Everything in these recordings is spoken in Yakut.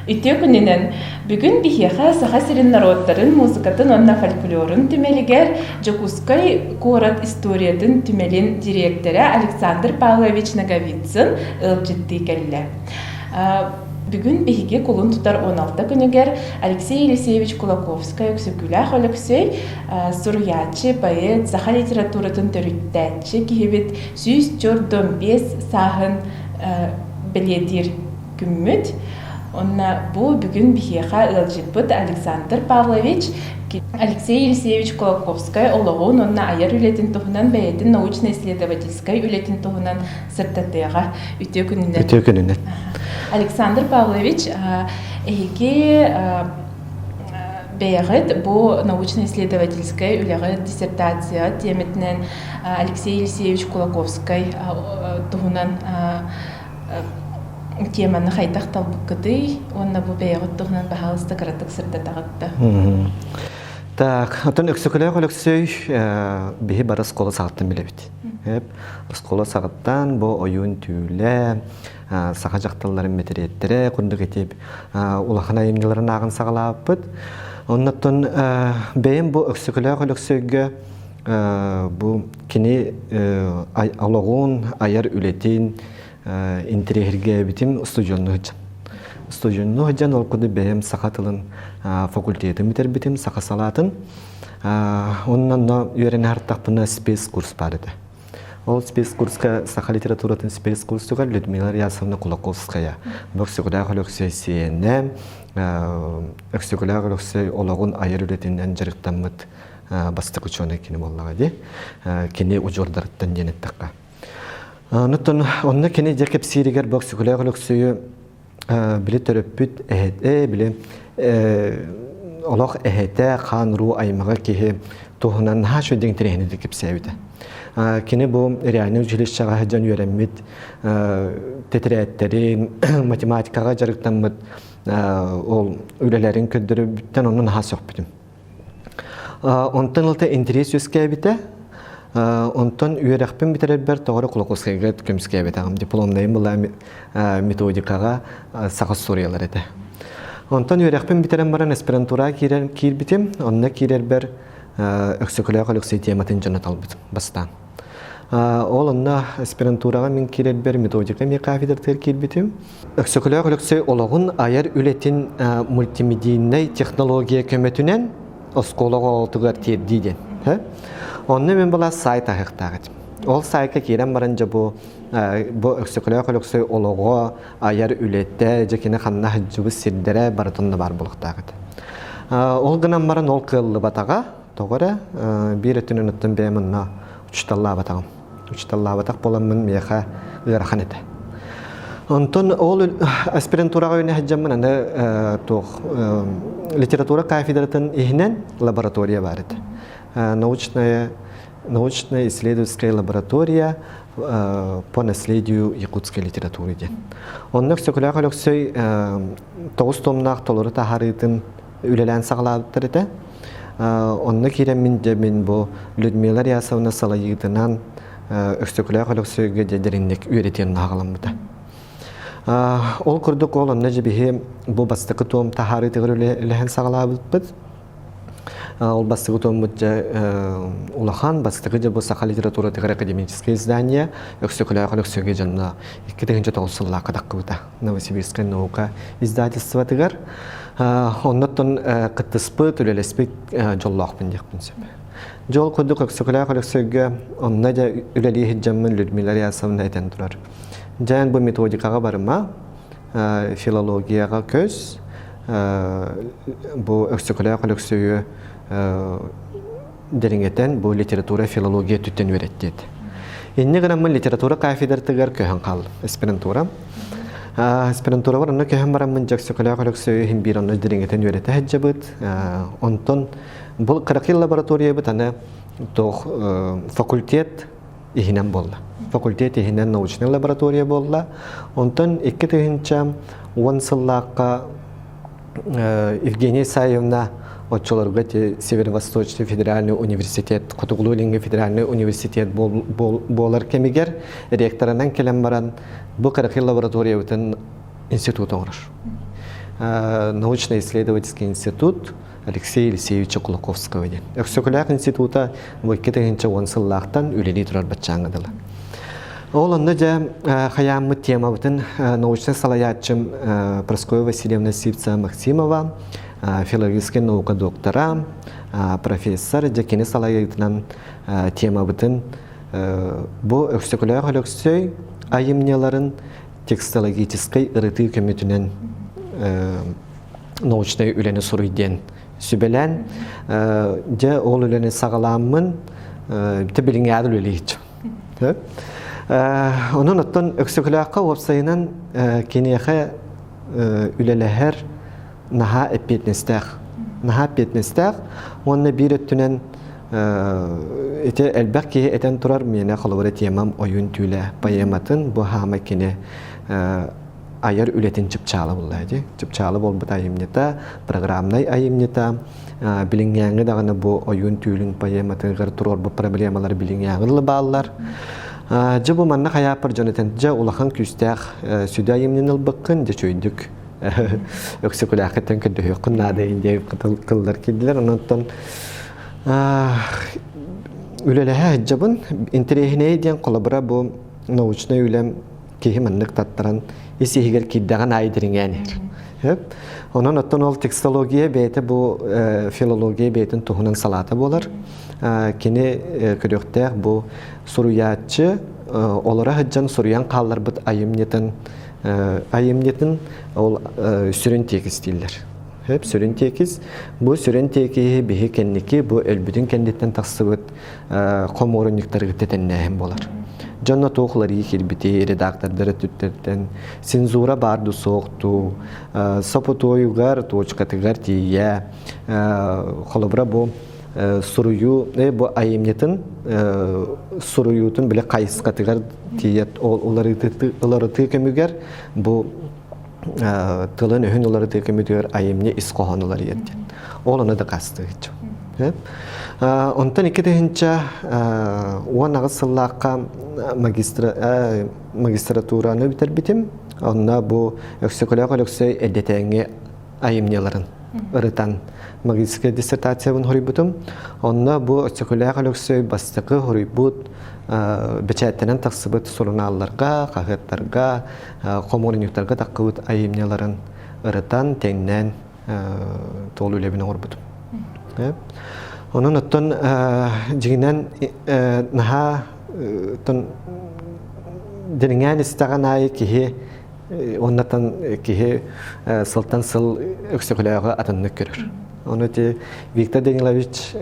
Үтүө күнүнэн! Бүгүн биһиэхэ Саха сирин норуоттарын музыкатын уонна фольклорун түмэлигэр Дьокуускай куорат историятын түмэлин дириэктэрэ Александр Павлович Ноговицын ыалдьыттыы кэллэ. Бүгүн биһиги кулун тутар 16 күнүгэр Алексей Елисеевич Кулаковскай Өксөкүлээх Өлөксөй суруйааччы, поэт, саха литературатын төрүттээччи киһибит 145 сааһын бэлиэтиир күммүт. Онно бу бүгүн биһиэхэ ыалдьыппыт Александр Павлович Алексей Елисеевич Кулаковскай олоҕун уонна айар үлэтин туһунан бэйэтин научно-исследовательскай үлэтин туһунан сырдатыаҕа. Үтүө күнүнэн. Үтүө күнүнэн. Александр Павлович, эһиги бэйэҕит бу научно-исследовательскай үлэҕит диссертация тиэмэтинэн Алексей Елисеевич Кулаковскай туһунан теманы хайдах талбыккытый уонна бу бэйэҕит туһунан баһаалыста кыратык сырдатаҕыт да. Так, оттон Өксөкүлээх Өлөксөй биһи бары оскуола саҕаттан билэбит. Оскуола саҕаттан бу ойуун түүлэ, саха дьахталларын мэтириэттэрэ курдук ити улахан айымньыларын ааҕан саҕалаабыппыт. Оннуттан бэйэм бу Өксөкүлээх Өлөксөйгө бу кини олоҕун, айар үлэтин интэриэһиргээбитим устудьуоннуу сылдьан. Устудьуоннуу сылдьан ол курдук бэйэм саха тылын факультетын бүтэрбитим, саха салаатын. Онно онно үөрэнэ сырыттахпына спецкурс баар этэ. Ол спецкурска саха литературатын спецкурсугар Людмила Рясовна Кулаковская, Бөксөкүлээх Өлөксөй сиэнэ, Өксөкүлээх Өлөксөй олоҕун айар үлэтинэн дьарыктаммыт бастакы учуонай кини буоллаҕа дии. Кини удьуордарыттан диэн эттэххэ. Онтон онно кини дьэ кэпсииригэр Бөксөкүлээх Өлөксөйү били төрөппүт эһэтэ, били олох эһэтэ, хаан уруу аймаҕа киһи туһунан наһаа үчүгэй интэриэһинэйдик кэпсээбитэ. Кини бу реальнай училищеҕа сылдьан үөрэммит тэтэрээттэрин, математикаҕа дьарыктаммыт ол үлэлэрин көрдөрүбүттэн онно наһаа сөхпүтүм. Онтон ылта интэриэс үөскээбитэ. Онтон үөрэхпин бүтэрэрбэр тоҕо эрэ Кулаковскайга көмүскээбэтэҕим. Дипломнайым была методикаҕа саха суруйалар этэ. Онтон үөрэхпин бүтэрэн баран аспирантураҕа киирэн киирбитим. Онно киирэрбэр Өксөкүлээх Өлөксөй тематын дьоно талбытым бастаан. Ол онно аспирантураҕа мин киирэрбэр методика эмиэ кафедратыгар киирбитим. Өксөкүлээх Өлөксөй олоҕун айар үлэтин мультимедийнай технология көмөтүнэн оскуола оҕотугар тиэрдии диэн. Онно мин была сайт аһыахтаах этим. Ол сайтка киирэн баран дьэ бу бу Өксөкүлээх Өлөксөй олоҕо, айар үлэтэ, дьэ кини ханна сылдьыбыт сирдэрэ барытын да баар буолуохтаах этэ. Ол гынан баран ол кыаллыбатаҕа, тоҕо эрэ биир өттүнэн оттон бэйэм онно учууталлаабатаҕым. Учууталлаабатах буоламмын миэхэ ыарахан этэ. Онтон ол аспирантураҕа үүнэ сылдьаммын аны туох литература кафедратын иһинэн лаборатория баар этэ. Научная научно-исследовательская лаборатория по наследию якутской литературы диэн. Онно Өксөкүлээх Өлөксөй тоҕус томнаах толору таһаарыытын үлэлээн саҕалаабыттар этэ. Онно киирэммин дьэ мин бу Людмила Рясовна салайыытынан Өксөкүлээх Өлөксөйгө дьэ дириҥник үөрэтиэн наҕаламмыта. Ол курдук ол онно дьэ биһи бу бастакы туом таһаарыытыгар үлэлэһэн саҕалаабыппыт. Ол бастакы туоммут дьэ улахан, бастакы дьэ бу саха литературатыгар академическое издание Өксөкүлээх Өлөксөйгө дьонно 2009 сыллаахха таххыбыта. Новосибирскай наука издательствотыгар. Оннуттан кыттыспыт, үлэлэспит дьоллоохпун диэхпин сөп. Дьол курдук Өксөкүлээх Өлөксөйгө онно дьэ үлэлии сылдьаммын Людмила Рясовна этэн турар. Дьээн бу методикаҕа барыма, филологияҕа көс, бу Өксөкүлээх Өлөксөйү дириҥэтэн бу литература филология өттүттэн үөрэттиэт. Инньэ гынаммын литература кафедратыгар көһөн хааллым аспирантура. Аспирантурабар онно көһөн бараммын Дьөксөкөлөөх Өлөксөйү иһин биир онно дириҥэтэн үөрэтэ сылдьабыт. Онтон бу кыракый лабораториябыт аны туох факультет иһинэн буолла. Факультет иһинэн научнай лаборатория буолла. Онтон 2010 сыллаахха Евгения Исаевна оччолорго ити Северо-Восточный федеральный университет, Хотугулуу-Илиҥҥи федеральный университет буолар кэмигэр ректорынан кэлэн баран бу кыракый лабораториябытын институт оҥорор. Научно-исследовательский институт Алексея Елисеевича Кулаковского диэн. Өксөкүлээх института бу 2010 сыллаахтан үлэлии турар баччааҥҥа дылы. Ол онно дьэ хайааммыт темабытын научнай салайааччым Прасковья Васильевна Сивцева-Максимова, филологическай наука доктора, профессор, дьэ кини салайыытынан темабытын бу Өксөкүлээх Өлөксөй айымньыларын текстологическай ырытыы көмөтүнэн научнай үлэни суруй диэн сүбэлээн дьэ ол үлэни саҕалааммын бите билиҥҥи үлэлиир Онон оттон Өксөкүлээххэ уопсайынан киниэхэ үлэлэһэр наһаа эппиэтинэстээх. Наһаа эппиэтинэстээх уонна биир өттүнэн ити элбэх киһи этэн турар миэнэ холобура темам ойуун түүлэ поэматын бу хаамай кини айар үлэтин чыпчаала булла дии. Чыпчаала буолбут айымньыта, программнай айымньыта, билиҥҥээҥҥи даҕаны бу ойуун түүлүн поэматыгар туруорбут проблемалар билиҥҥээҥи бааллар. Дьэ бу манна хайааппар дьон этэн, дьэ улахан күүстээх сүдү айымньыны ылбыккын, дьэ чөйдүк өксөкүлээххиттэн көрдөһүөххүн наада диэн тыллар киирдилэр. Онон үлэлэһэ сылдьабын. Интэриэһинэй диэн холобура бу научнай үлэм киһи маннык таттаран ис иһигэр киирдэҕин аайы дириҥээн иһэр. Онон оттон ол текстология бэйэтэ бу филология бэйэтин туһунан салаата буолар. Кини көрүөхтээх бу суруйааччы олоро сылдьан суруйан хаалларбыт айымньытын айымньытын ол сүрүн тиэкис дииллэр. Хөп сүрүн тиэкис. Бу сүрүн тиэкиһи биһи кэнники бу өлбүтүн кэнниттэн тахсыбыт хомуурунньуктары кытта тэннээһин буолар. Дьонно туох уларыйыы киирбити редактордары түттэртэн цензура баар ду суох дуу, сопутуойугар, точкатыгар тиийэ холобура бу суруйуу бу айымньытын суруйуутун били хайысхатыгар тиийэ ол уларытыы көмүгэр бу тылын-өһүн уларытыы көмүтүгэр айымньы ис хоһоон уларыйар диэн. Ол ону дакаастыыр. Онтон 2018 сыллаахха магистратураны бүтэрбитим. Онно бу Өксөкөлөөх Өлөксөй эрдэтээҥҥи айымньыларын ырытан магистрскай диссертациябын хоруйбутум. Онно бу Өксөкүлээх Өлөксөй бастакы хоруйбут бэчээттэнэн тахсыбыт сурунаалларга, хаһыаттарга, хомуурунньуктарга таххыбыт айымньыларын ырытан, тэҥнээн туол үлэбин оҥорбутум. Онон оттон дьиҥинэн наһаа дириҥээн истэҕин аайы киһи оннатан киһи сылтан сыл өксөкүлээҕи атыннык көрөр. Ону ити Виктор Данилович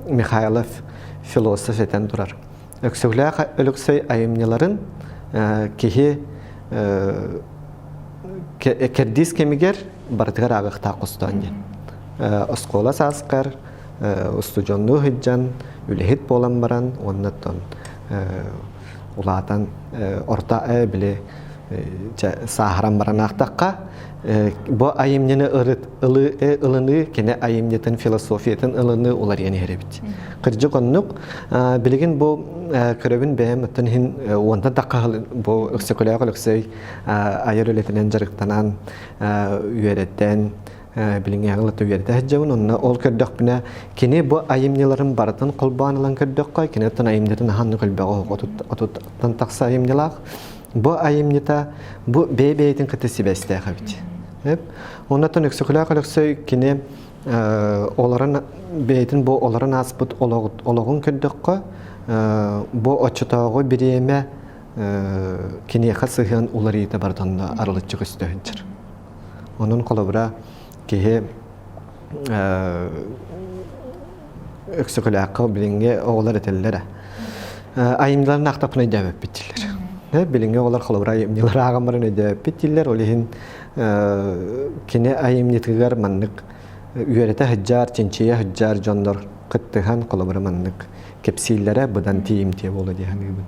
Михайлов философ этэн турар. Өксөкүлээх Өлөксөй айымньыларын киһи кэрдиис кэмигэр барытыгар ааҕыахтаах хостоон диэн. Оскуола сааскар устудьуоннуу сылдьан, үлэһит буолан баран уонна улаатан орто били сааһыран баран аахтахха бу айымньыны ылыныы кини айымньытын философиятын ылыныы уларыйан иһэр эбит. Кырдьык оннук билигин бу көрөбүн бэйэм оттон иһин уонтан тахха бу Өксөкүлээх Өлөксөй айар үлэтинэн дьарыктанан үөрэтэн билиҥҥи ылыта үөрэтэ сылдьабын. Онно ол көрдөхпүнэ, кини бу айымньыларын барытын холбоон ылан көрдөххө, кини оттон айымньытын аһаннык өлбөҕө отуттан тахса айымньылаах. Бу айымньыта бу бэйэ-бэйэтин кытта сибээстээх эбит. Оннотон Өксөкүлээх Өлөксөй кини олорон бэйэтин бу олорон ааспыт олоҕун көрдөххө, бу оччотооҕу бириэмэ киниэхэ сыһыан уларыйыыта барытын арылыччы көстө сылдьар. Онон холобура киһи Өксөкүлээххэ билиҥҥи оҕолор этэллэрэ. Айымньыларын аахтахпына өйдөөбөппүт дииллэр. Билиҥҥи оҕолор холобура айымньылары ааҕан баран өйдөөбөппүт дииллэр. Ол иһин кини айымньытыгар маннык үөрэтэ сылдьар, чинчийэ сылдьар дьоннор кыттыһан холобура маннык кэпсииллэрэ быдан тиийимтиэ буолуо дии саныыбын.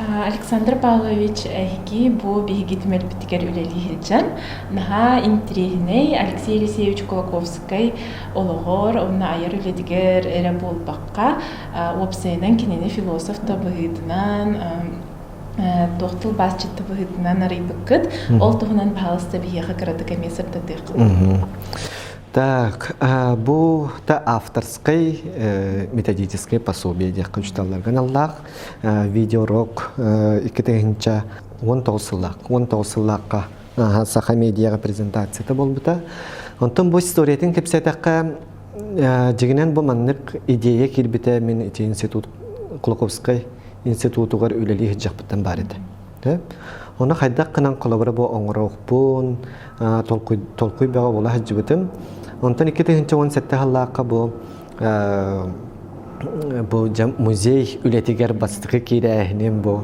Александр Павлович эһиги бу биһиги түмэлбитигэр үлэлии сылдьан наһаа интириэһинэй Алексей Елисеевич Кулаковскай олоҕор уонна айар үлэтигэр эрэ буолбакка уопсайынан кинини философ да быһыытынан. туох тылбаасчыт быһыытынан арыйбыккыт. Ол туһунан паһаалыста биһиэхэ кыратык эмиэ сырдатыаххыт. Так, бу та авторскай методическое пособие диэххэ учууталларга аналлаах видеоурок 2019 сыллаах 19 сыллаахха Саха медиаҕа презентацията буолбута. Онтон бу историятын кэпсээтэххэ, дьиҥинэн бу маннык идея киирбитэ мин ити институт Кулаковскай институтугар үлэлии сылдьахпыттан баар этэ. Ону хайдах гынан холобура бу оҥоруохпун, толкуй, толкуй бөҕө буола сылдьыбытым. Онтон 2017 сыллаахха бу бу музей үлэтигэр бастакы киирээһиним бу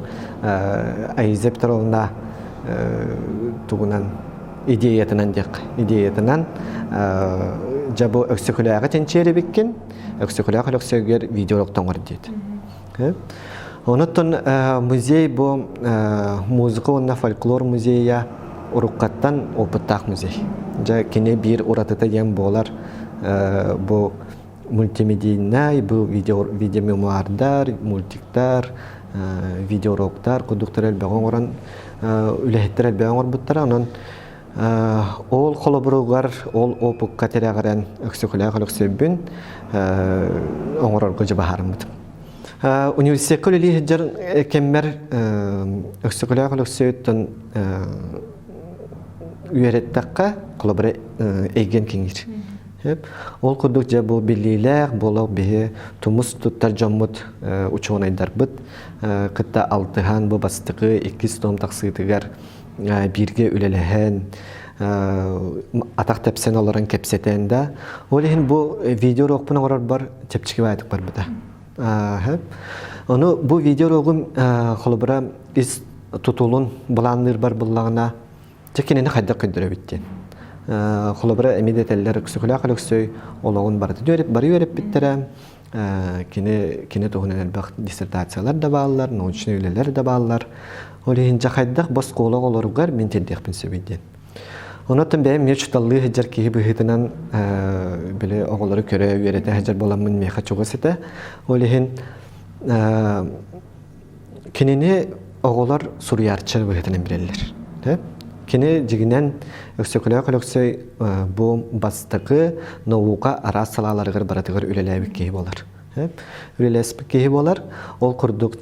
Аиза Петровна тугунан идеятынан диэх идеятынан дьэ бу Өксөкүлээҕи чинчийэр эбиккин Өксөкүлээх Өлөксөйгөр видеоурок тоҥор диэт. Онуттан музей бу музыка уонна фольклор музейа уруккаттан опыттаах музей. Дьэ кини биир уратыта диэн буолар бу мультимедийнай, бу видео, видеомемуардар, мультиктар, видеоуроктар курдуктар элбэҕи оҥорон үлэһиттэр элбэҕи оҥорбуттара. Онон ол холобуругар, ол опукка тирэҕирэн Өксөкүлээх Өлөксөйбүн оҥорорго дьэ баһаарыммытым. Университекка үлэлии сылдьар кэммэр Өксөкүлээх Өлөксөйүттэн үөрэттэххэ, холобура, эйгэн киҥир. Ол курдук дьэ бу биллиилээх буолуох биһи тумус туттар дьоммут учуонайдарбыт кытта алтыһан бу бастакы иккис том тахсыытыгар бииргэ үлэлэһэн атах тэпсэн олорон кэпсэтэн да ол иһин бу видеоурокпун оҥорорбор чэпчэки баайдык барбыта. Ону бу видеоурогум холобура ис тутулун былаанныырбар буллаҕына Дьэ кинини хайдах көрдөрөбүт диэн. Холобура эмиэ да этэллэр Өксөкүлээх Өлөксөй олоҕун барыта бары үөрэппиттэрэ. Кини кини туһунан элбэх диссертациялар да бааллар, научнай үлэлэр да бааллар. Ол иһин дьэ хайдах бу оскуола оҕолоругар мин тиэрдиэхпин сөбүй диэн. Онон бэйэм эмиэ учууталлыы сылдьар киһи быһыытынан били оҕолору көрө үөрэтэ сылдьар буоламмын миэхэ чугас этэ. Ол иһин Кинини оҕолор суруйааччы быһыытынан билэллэр. Кини дьиҥинэн Өксөкүлээх Өлөксөй бу бастакы наука араас салааларыгар барытыгар үлэлээбит киһи буолар. Үлэлэспит киһи буолар. Ол курдук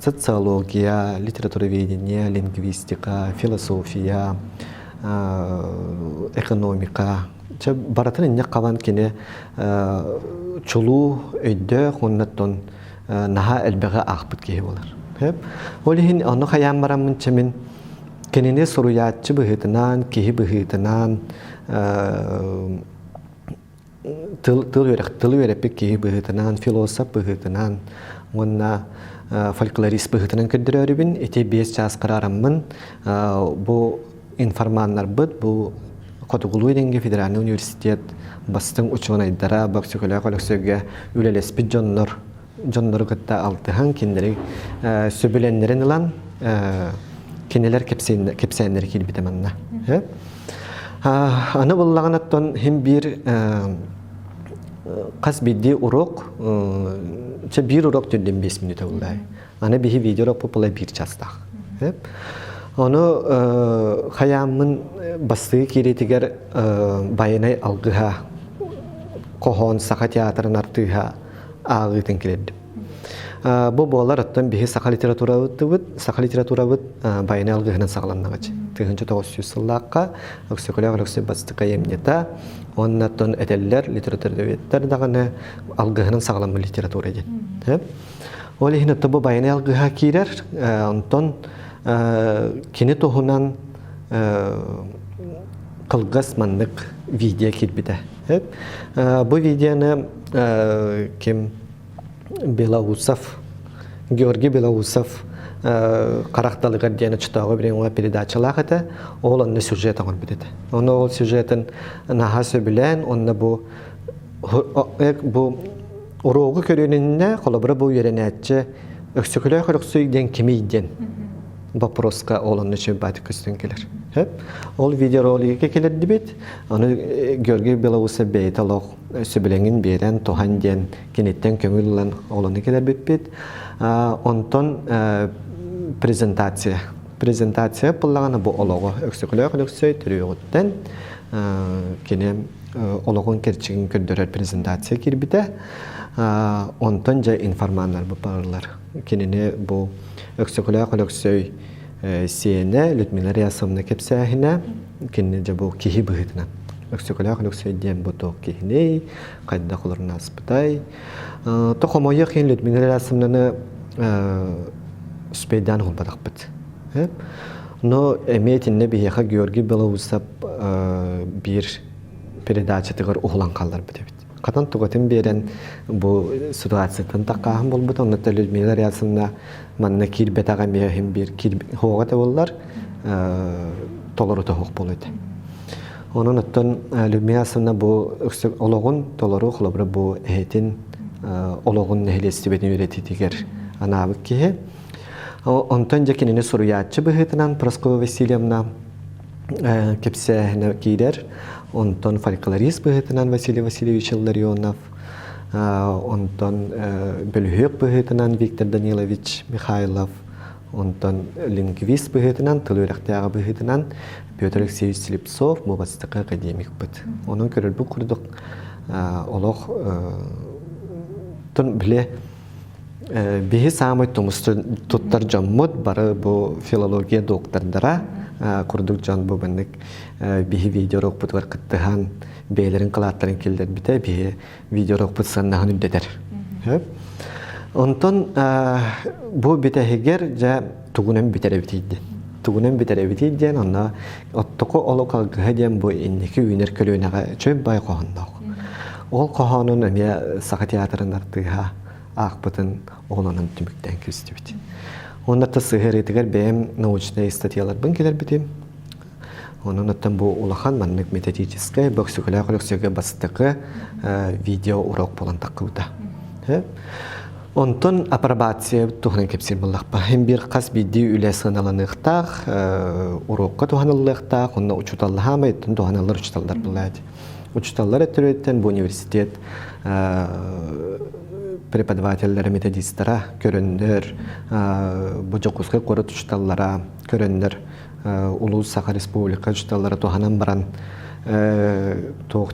социология, литературоведение, лингвистика, философия, экономика барытын инньэ хабан кини чулуу өйдөөх уонна наһаа элбэҕи аахпыт киһи буолар. Ол иһин ону хайаан бараммын мин кинини суруйааччы быһыытынан, киһи быһыытынан тыл, тыл, үөрэх, тылы үөрэппит киһи быһыытынан, философ быһыытынан уонна фольклорист быһыытынан көрдөрөөрүбүн ити биэс чаас хараараммын бу информаннарбыт бу Хотугулуу-Илиҥҥи федеральнай университет бастыҥ учуонайдара Бөксөкөлөөх Өлөксөйгө үлэлэспит дьоннор дьоннору кытта алтыһан кинилэри сөбүлэннэрин ылан кинилэр кэпсээннэри киирбитэ манна. Аны буллаҕына оттон хим биир хас биирдии урок чэ биир урок төрдүн биэс мүнүүтэ буллай. Аны биһи видеоурок була биир частаах. Ону хайааммын бастыы киириитигэр байанай алгыһа хоһоон саха театрын артыыһа ааҕыытын килэрдим. Бу буолар оттон биһи саха литературабыт саха литературабыт байанай алгыһынан саҕаланнаҕыч. 1900 сыллаахха Өксөкүлээх Өлөксөй Бастакы айымньыта уонна оттон этэллэр литературоведтар даҕаны алгыһынан саҕаламмыт литература диэн. Ол иһин оттон бу байанай алгыһа киирэр, онтон кини туһунан кылгас маннык видео киирбитэ. Бу видеоны ким Белоусов, Георгий Белоусов харах далыгар диэн оччотооҕу бириҥҥэ передачалаах этэ. Ол онно сюжет оҥорбут этэ. Ону ол сюжетын наһаа сөбүлээн, онно бу бу Уруогу көрүнүннэ, холобура бу үөрэнээччи Өксөкүлээх Өлөксөй диэн кимий диэн вопроска ол онно чөббаатык көстөн кэлэр. Ол видеороликка кэлэрдибит. Аны Георгий Белоусов бэйэтэ олох сөбүлэҥин биэрэн, туһан диэн киниттэн көҥүл ылан ол ону кэлэрбиппит. Онтон. презентация. Презентация буоллаҕына бу олоҕу Өксөкүлээх Өлөксөй төрүөҕүттэн кини олоҕун кэрчигин көрдөрөр презентация киирбитэ. Онтон дьэ информаннар баарылар. Кинини бу Өксөкүлээх Өлөксөй сиэнэ Людмила Рясовна кэпсээһинэ кинини дьэ бу киһи быһыытынан Өксөкүлээх Өлөксөй диэн бу туох киһиний, хайдах олорон ааспытай. То хомойуох иһин Людмила Рясовнаны успейдаан уһулбатахпыт. Но эмиэ итиннэ биһиэхэ Георгий Белоусов биир передачатыгар уһулан хаалларбыт эбит. Хатан тугатын биэрэн бу ситуацияттан таккааһын буолбут, онно Людмила Рясовна манна киирбэтэҕэ эмиэ иһин биир хоҕа да буоллар толору тоһуох буолуо этэ. Онон оттон Людмила Рясовна бу олоҕун толору холобура бу эһэтин олоҕун нэһилиэстибэтин үөрэтиитигэр анаабыт киһи. Онтон дьэ кинини суруйааччы быһыытынан Прасковья Васильевна кэпсээһинэ киирэр. Онтон фольклорист быһыытынан Василий Васильевич Илларионов, онтон бөлүһүөк быһыытынан Виктор Данилович Михайлов, онтон лингвист быһыытынан, тыл үөрэхтээҕи быһыытынан Петр Алексеевич Слепцов бу бастакы академикпыт. Онон көрөрбүт курдук олох били Биһи саамай тумус туттар дьоммут бары бу филология доктордара курдук дьон бу маннык биһи видеоурокпутугар кыттыһан бэйэлэрин кылааттарын киллэрбитэ биһи видеоурокпут сыаннаһын үрдэтэр. Онтон бу бүтэһигэр дьэ тугунан бүтэрэбитий диэн. Тугунан бүтэрэбитий диэн онно оттоку олох алгыһа диэн бу инники үүнэр көлүөнэҕэ чөй бай хоһоонноох. Ол хоһоонун эмиэ Саха театрын артыыһа аахпытын оҕолонон түмүктээн кэбистибит. Уонна та сыһыарыытыгар бэйэм научнай статьяларбын кэлэрбитим. Онон оттон бу улахан маннык методическай бөксүкүлээх өлөксөйгө бастакы видео урок буолан таххыбыта. Онтон апробация туһунан кэпсиир буоллахпа. Хим биир хас биирдии үлэ сыаналаныахтаах, урокка туһаныллыахтаах, онно учууталлаһаамай туһаналлар учууталлар булаат. Учууталлар өттүлэриттэн бу университет преподавателлэрэ, методистара көрөннөр, бу Дьокуускай куорат учууталлара көрөннөр, улуус Саха Республика учууталлара туһанан баран туох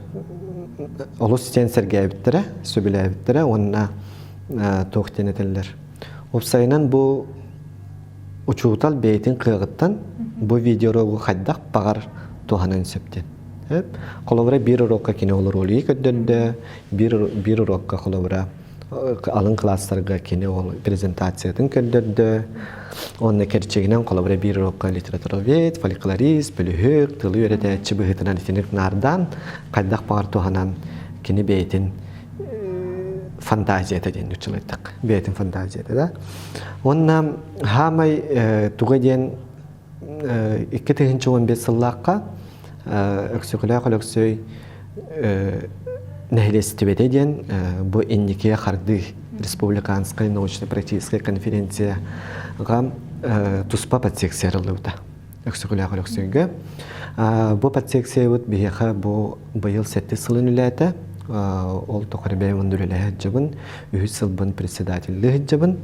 олус диэн сэргээбиттэрэ, сөбүлээбиттэрэ уонна туох диэн этэллэр. Уопсайынан бу учуутал бэйэтин кыаҕыттан бу видеоуруогу хайдах баҕар туһанан сөп диэн. Холобура биир уруокка кини ол ролиги көрдөрдө, биир, биир уруокка холобура алын кылаастарга кини ол презентациятын көрдөрдө. Онно кэрчигинэн холобура биир уруокка литературовед, фольклорист, бөлүһүөк, тылы үөрэтээччи быһыытынан итинник наардаан хайдах баҕар туһанан кини бэйэтин фантазията диэн нууччалыйдах бэйэтин фантазията да уонна хаамай туга диэн 2015 сыллаахха Өксөкүлээх Өлөксөй нэһилиэстибэтэ диэн бу инникигэ хардыы республиканскай научно-практическай конференцияҕа туспа подсекция арыллыбыта Өксөкүлээх Өлөксөйгө. Бу подсекциябыт биһиэхэ бу быйыл сэттис сылын үлээтэ. Ол тухары бэйэм онно үлэлэһэ сылдьабын, үһүс сылбын председателлии сылдьабын.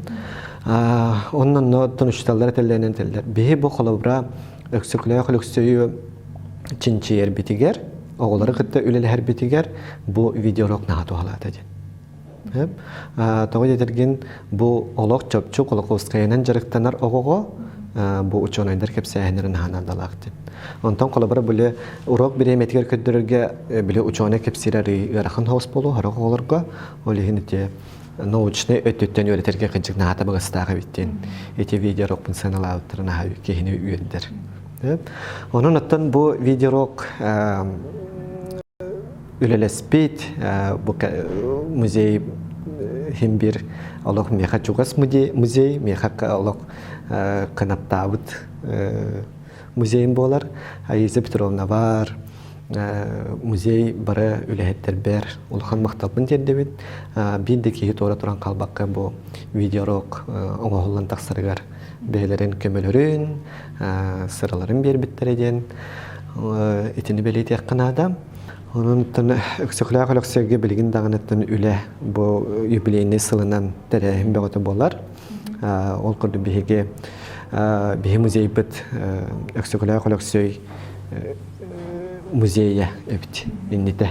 Онон оттон учууталлар этэллэринэн этэллэр. Биһи бу холобура Өксөкүлээх Өлөксөйү чинчийэрбитигэр, оҕолору кытта үлэлэһэрбитигэр бу видеоурок наһаа туһалаата диэн. Тоҕо диэтэргин бу олох чопчу Кулаковскайынан дьарыктанар оҕоҕо бу учуонайдар кэпсээһиннэрин наһаа наадалаах диэн. Онтон холобура били урок бириэмэтигэр көрдөрөргө били учуонай кэпсиир арыый ыарахан соҕус буолуо сорох оҕолорго ол иһин ити научнай өттүттэн үөрэтэргэ кырдьык наһаа табыгастаах эбит диэн ити видеоурокпун сыаналаабыттара наһаа киһини үөрдэр. Онон оттон бу видеоурок үлэлэспит бу музей иһин биир олох миэхэ чугас музей миэхэ олох кынаттаабыт музейым буолар Аиза Петровна бар музей бары үлэһиттэрбэр улахан махталбын тиэрдэбин биир да киһи туора туран хаалбакка бу видеоурок оҥоһуллан тахсарыгар бэйэлэрин көмөлөрүн сыраларын биэрбиттэрэ диэн итини бэлиэтиэххэ наада. Онон Өксөкүлээх Өлөксөйгө билигин даҕаныттан үлэ бу юбилейный сылынан тэрээһин бөҕөтө буолар. Ол курдук биһиги биһи музейбыт Өксөкүлээх Өлөксөй музейа эбит иннитэ.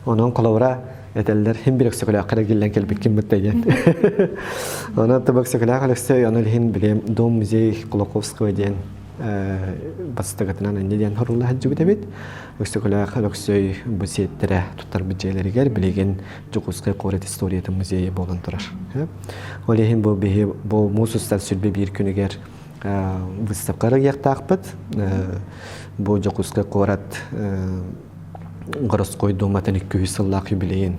Онон холобура этэллэр хим бир Өксөкүлээххэ эргиллэн кэлбит киммит диэн. Онон тыб Өксөкүлээх Өлөксөй ону иһин билиэм Дом музей Кулаковского диэн бастакытынан инньэ диэн хорулла сылдьыбыт эбит. Өксөкүлээх Өлөксөй бу сиэттэрэ туттарбыт дьиэлэригэр билигин Дьокуускай куорат историятын музейа буолан турар. Ол иһин бу биһи бу муус устар сүрбэ биир күнүгэр выставка арыйыахтаахпыт. Бу Дьокуускай куорат Городской дууматын 200 сыллаах юбилейин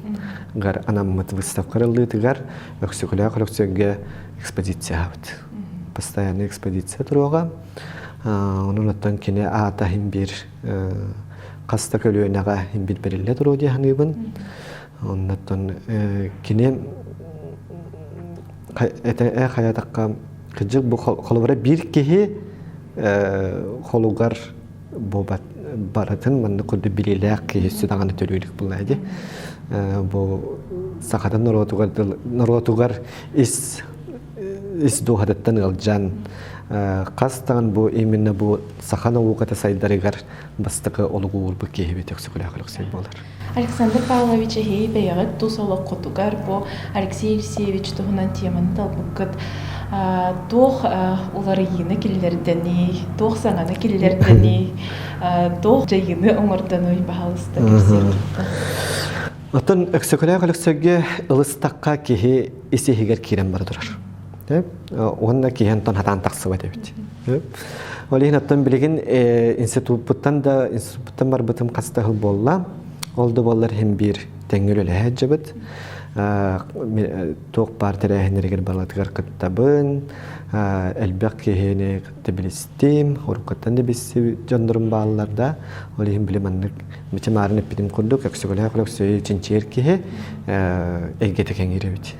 гар анаммыт выставка арыллыытыгар Өксөкүлээх Өлөксөйгө экспозиция Постоянная экспозиция туруоҕа. Онон оттон кини аата иһин биир хас да көлүөнэҕэ иһин биир бэриллэ туруо дии саныыбын. Оннуттан кини этэ хайатахха кырдьык бу холобура биир киһи холугар бу барытын маннык курдук билиилээх киһи өссө даҕаны төрүүлүк буолла дии. Бу сахатын норуотугар норуотугар ис ис дууһатыттан ыалдьан хас даҕаны бу именно бу саха науката сайдарыгар бастакы олугу уурбут киһибит Өксөкүлээх Өлөксөй буолар. Александр Павлович эһиги бэйэҕит тус олоххутугар бу Алексей Елисеевич туһунан теманы талбыккыт туох уларыйыыны киллэрдэний, туох саҥаны киллэрдэний, туох дьайыыны оҥордонуй баһаалыста кэпсиэххит. Оттон Өксөкүлээх Өлөксөйгө ылыстахха киһи ис иһигэр киирэн бара турар. Уонна киһи онтон хатаан тахсыбат эбит. Ол иһин оттон билигин институппуттан да институппуттан барбытым хас да сыл буолла. Ол да буоллар иһин биир тэҥҥэ үлэлэһэ сылдьабыт. Туох баар тэрээһиннэригэр барылатыгар кыттабын. Элбэх киһини кытта билистим, уруккуттан да билсибит дьоннорум бааллар да. Ол иһин били маннык мичи-маарын эппитим курдук, Өксөкүлээх Өлөксөйү чинчийэр киһи эйгэтэ кэҥиир эбит.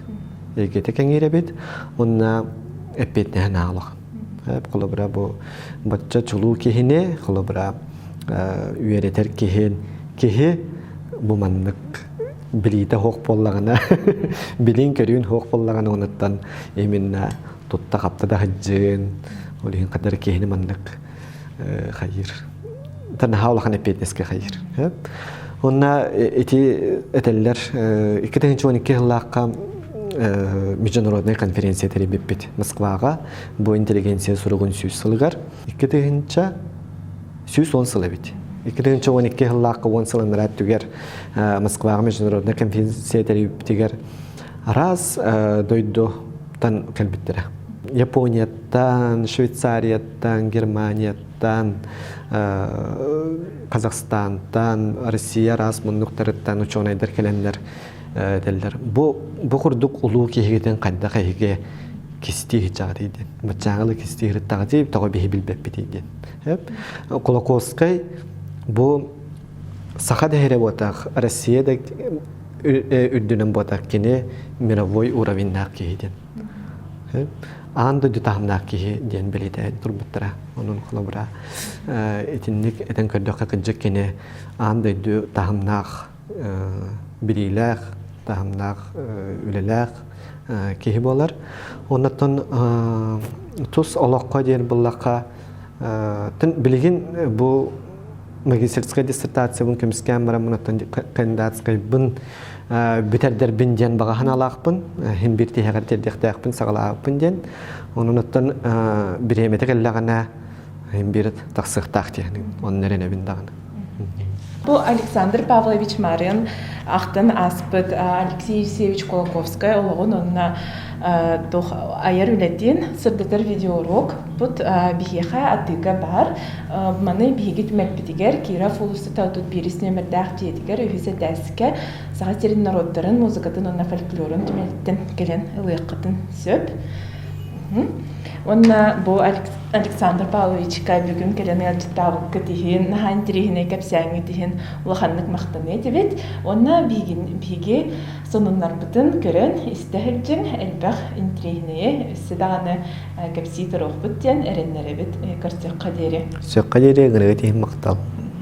Эйгэтэ кэҥиир эбит. Уонна эппиэтинэһин аалах. Холобура бу бачча чулуу киһини, холобура үөрэтэр киһин киһи бу маннык билиитэ суох буоллаҕына, билиин-көрүүн суох буоллаҕына онуттан именно тутта-хапта да сылдьыын, ол иһин ханна киһини маннык хайыыр. Наһаа улахан эппиэтинэскэ хайыыр. Онно ити этэллэр 2012 сыллаахха международная конференция тэрийбиппит Москваҕа бу интеллигенция суругун сүүс сылыгар 2110 сыл эбит. 2012 сыллаахха 10 сыл анараа өттүгэр Москваҕа международная конференция тэрийбитигэр араас дойдуттан кэлбиттэрэ. Японияттан, Швейцарияттан, Германияттан, Казахстантан, Россия араас муннуктарыттан учуонайдар кэлэннэр этэллэр. Бу бу курдук улуу киһигитин хайдах эһиги кистии сылдьаҕытый диэн. Баччааҕылы кистии сырыттаҕытый, тоҕо биһи билбэппитий диэн. Кулаковскай бу саха да иһэрэ буотах, Россия да үрдүнэн буотах кини мировой уровеннаах киһи диэн. Аан дойду таһымнаах киһи диэн бэлиэтээн турбуттара. Онон холобура итинник этэн көрдөххө кырдьык кини аан дойду таһымнаах билиилээх, таһымнаах үлэлээх киһи буолар. Оннуттан тус олоххо диэн буллахха билигин бу магистерскай диссертациябын көмүскээн бараммын оттон кандидатскайбын бүтэрдэрбин диэн баҕа санаалаахпын иһин биир тиһэҕэр тиэрдиэхтээхпин саҕалаабыппын диэн онон оттон бириэмэтэ кэллэҕинэ иһин биир тахсыахтаах диэн онно эрэнэбин даҕаны Бу Александр Павлович Марин ахтан ааспыт Алексей Евсеевич Кулаковскай олоҕун уонна туох айар үлэтин сырдатар видеоурок бут биһиэхэ атыыга баар. Маны биһиги түмэппитигэр Киров уулуссата 31 нүөмэрдээх дьиэтигэр үһүс этээскэ Саха сирин норуоттарын музыкатын уонна фольклорун түмэлиттэн кэлэн ылыаххытын сөп. Уонна бу Александр Павловичка бүгүн кэлэн ыалдьыттаабыккыт иһин, наһаа интэриэһинэй кэпсээҥҥит иһин улаханнык махтаныа этибит. Уонна биһиги сонуннарбытын көрөн, истэ сылдьыҥ, элбэх интэриэһинэйи өссө даҕаны кэпсии туруохпут диэн эрэннэрэбит көрсүөххэ диэри. Көрсүөххэ диэри ыҥырыгыт иһин махтал.